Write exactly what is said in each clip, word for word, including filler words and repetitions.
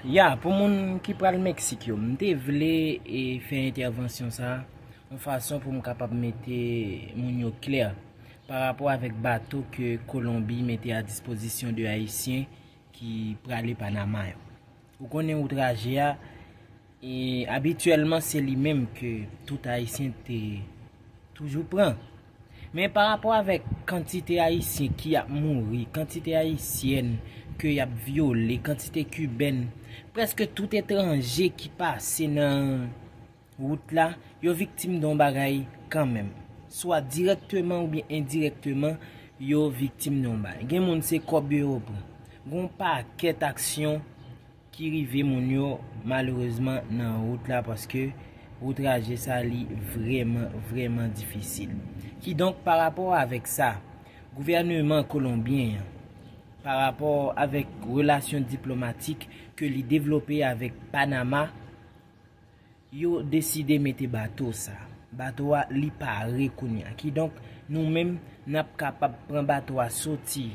Ya, pou moun ki pral Meksik yo, m te vle e fè entèvansyon sa a yon fason pou m kapab mete moun yo klè pa rapò avèk bato ke Kolonbi mete a dispozisyon de Ayisyen ki prale Panama yo. Ou konnen wout traje a, e abityèlman se li menm ke tout Ayisyen te toujou pran. Men pa rapò avèk kantite Ayisyen ki ap mouri, kantite Ayisyèn ke y ap vyole, kantite Kibèn, prèske tout etranje ki pase nan wout la, yo viktim de yon bagay kanmenm. Swa dirèkteman oubyen endirèkteman, yo viktim de yon bagay. Gen moun se kòb yo yo pran. Gen yon pakèt aksyon ki rive moun yo malerezman nan wout la paske wout traje sa li vrèman, vrèman difisil. Kidonk, pa rapò avèk sa, gouvèneman kolonbyen an, pa rapò avèk relasyon diplomatik ke li devlope avèk Panama, yo deside mete bato sa. Bato a, li pare kounye a. Kidonk, nou menm, n ap kapab pran bato a soti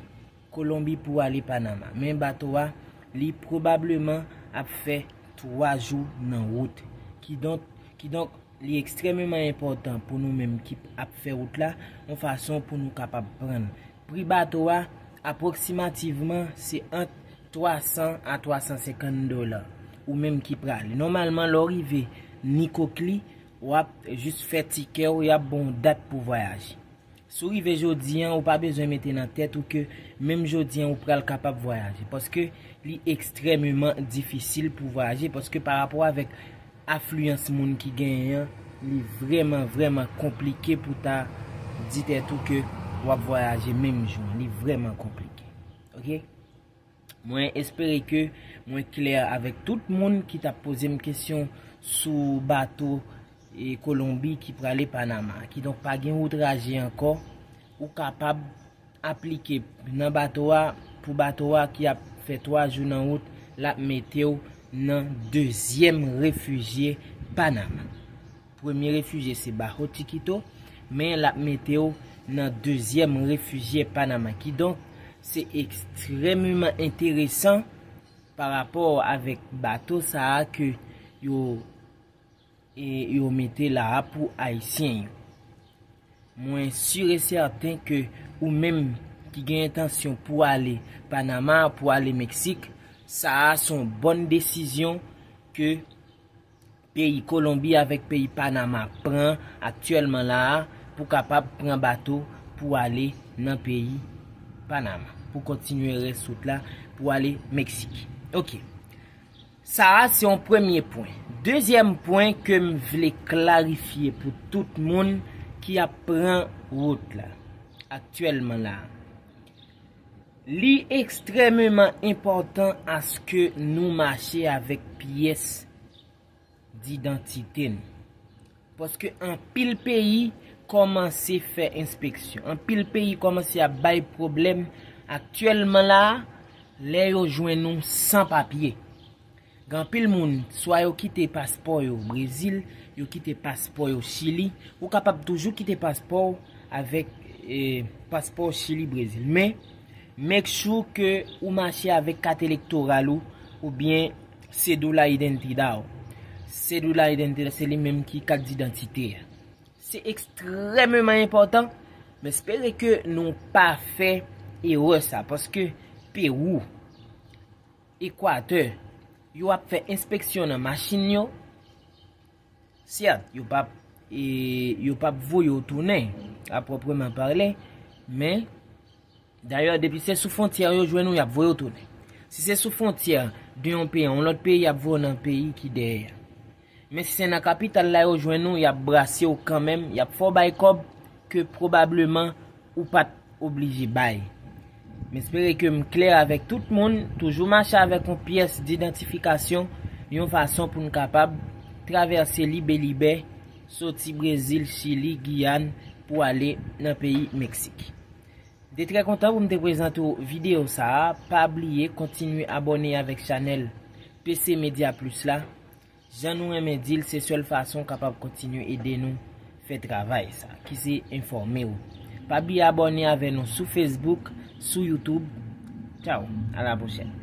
Kolonbi pou ale Panama. Men bato a, li pwobableman ap fè twa jou nan wout. Kidonk, kidonk, li ekstrèmeman enpòtan pou nou menm ki ap fè wout la, yon fason pou nou kapab pran l. Pri bato a, apwoksimativman, se ant twa san a twa san senkant dola, ou menm ki prale. Nòmalman, lè w rive Nikokli, w ap jis fè tikè w, y ap ba w yon dat pou vwayaje. Si w rive jodi an, ou pa bezwen mete nan tèt ou ke menm jodi an, ou pral kapab vwayaje. Paske li ekstrèmeman difisil pou vwayaje, paske pa rapò avèk afliyans moun ki genyen an, li vrèman, vrèman konplike pou ta di tèt ou ke w ap vwayaje menm jou an. Li vrèman konplike. Oke? Mwen espere ke mwen klè avèk tout moun ki t ap poze m kesyon sou bato e Kolonbi ki prale Panama. Kidonk, pa gen wout traje ankò. Ou kapab aplike nan bato a, pou bato a ki ap fè twa jou nan wout, l ap mete w nan dezyèm refijye Panama. Premye refijye se Bajo Chiquito, men l ap mete w nan dezyèm refijye Panama. Kidonk, se ekstrèmeman enteresan pa rapò avèk bato sa a ke yo, e, yo mete la a pou Ayisyen yo. Mwen si e sèten ke ou menm ki gen entansyon pou ale Panama, pou ale Meksik, sa a se yon bòn desizyon ke peyi Kolonbi avèk peyi Panama pran aktyèlman la a pou kapab pran bato pou ale nan peyi Panama, pou kontinye rès wout la pou ale Meksik. Oke. Sa a se yon premye pwen. Dezyèm pwen ke m vle klarifye pou tout moun ki ap pran wout la aktyèlman la a. Li ekstrèmeman enpòtan aske nou mache avèk pyès didantite n. Paske anpil peyi kòmanse fè enspeksyon. Anpil peyi kòmanse ap bay pwoblèm aktyèlman la a, lè yo jwenn ou san papye. Gen anpil moun, swa yo kite paspò yo Brezil, yo kite paspò yo Chili. Ou kapab toujou kite paspò w avèk, e, paspò Chili, Brezil. Men, make sure ke ou mache avèk kat elektoral ou, oubyen cédula identidad ou. Cédula identidad, se li menm ki kat didantite a. Se ekstrèmeman enpòtan. M espere ke nou pa fè erè sa, paske Pewou, Ekwatè, yo ap fè enspeksyon nan machin yo. Sèt, yo p ap, e, yo p ap voye w tounen, a pwòpman pale, men, dayè, depi se sou fwontyè yo jwenn ou, y ap voye w tounen. Si se sou fwontyè de yon peyi a yon lòt peyi, y ap voye w nan peyi ki dèyè a. Men si se nan kapital la yo jwenn ou, y ap brase w kanmenm, y ap fè w bay kòb ke pwobableman ou pa t oblije bay. M espere ke m klè avèk tout moun. Toujou mache avèk yon pyès didantifikasyon, yon fason pou n kapab travèse libelibè, soti Brezil, Chili, Giyàn, pou ale nan peyi Meksik. M te trè kontan pou m te prezante w videyo sa a. Pa bliye kontinye abòne avèk chanèl P C Media Plus la. Jan nou renmen di l, se sèl fason w kapab kontinye ede nou fè travay sa, ki se enfòme w. Pa bliye abòne avè nou sou Facebook, sou YouTube. Tchaw, a la pwochèn.